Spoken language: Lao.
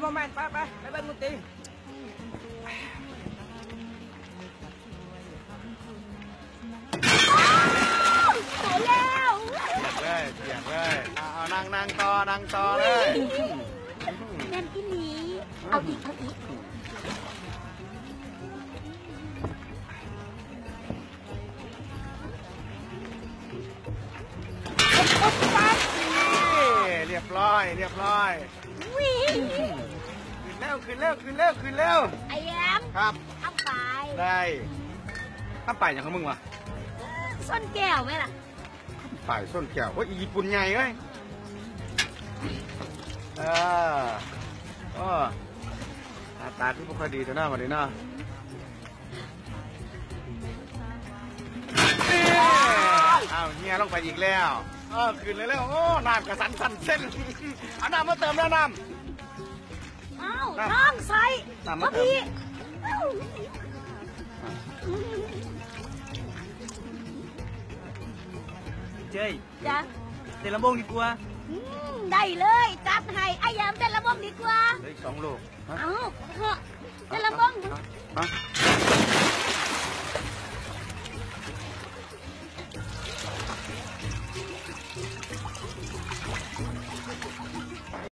ບໍ່ແມ່ນ ໄປ ໄປ ໄປເບິ່ງດົນຕີ. ປຽກເລີຍ ປຽກເລີຍ. ເອົາ ເອົາ ນັ່ງ ນັ່ງຕໍ່ ນັ່ງຕໍ່ເລີຍ. ແມ່ນອີ່ຫຼີ. ເອົາອີກ ເອົາອີກ. ນີ້ ຮຽບຮ້ອຍ ຮຽບຮ້ອຍ. ຂຶ້ນແລ້ວ ຂຶ້ນແລ້ວ ຂຶ້ນແລ້ວ ຂຶ້ນແລ້ວ. ອ້າຍແອມ. ຄັບ. ຄຳປາຍ. ໄດ້. ຄຳປາຍຫຍັງຂອງມຶງວະ? ຊົນແກ້ວແມ່ນລະ. ປາຍຊົນແກ້ວ. ໂອ້ຍ ອີຍີ່ປຸ່ນໃຫຍ່ເອີຍ. ເອີ ໂອ້ ໜ້າຕາຄືບໍ່ຄ່ອຍດີແທ້ເນາະ ບັດນີ້ເນາະ. ອ້າວ ເຫື່ອລົງໄປອີກແລ້ວ. ເອີ ຂຶ້ນເລື້ອຍໆ. ໂອ້ ນ້ຳກະສັນສັ້ນເສັ້ນ. ເອົານ້ຳມາເຕີມແລ້ວ ນ້ຳ. ອ້າວ ນ້ຳ ນ້ອງໃສ່ ນ້ຳມາເຕີມ. ເຈີຍ ຈ້ະ ເຕັ້ນລຳວົງດີກວ່າ. ອືມ ໄດ້ເລີຍ ຈັດໃຫ້. ອ້າຍແອມເຕັ້ນລຳວົງດີກວ່າ. ເຫຼືອອີກສອງລູກ. ຮະ? ເອົ້າ ເທາະ ເຕັ້ນລຳວົງ. ຮະ?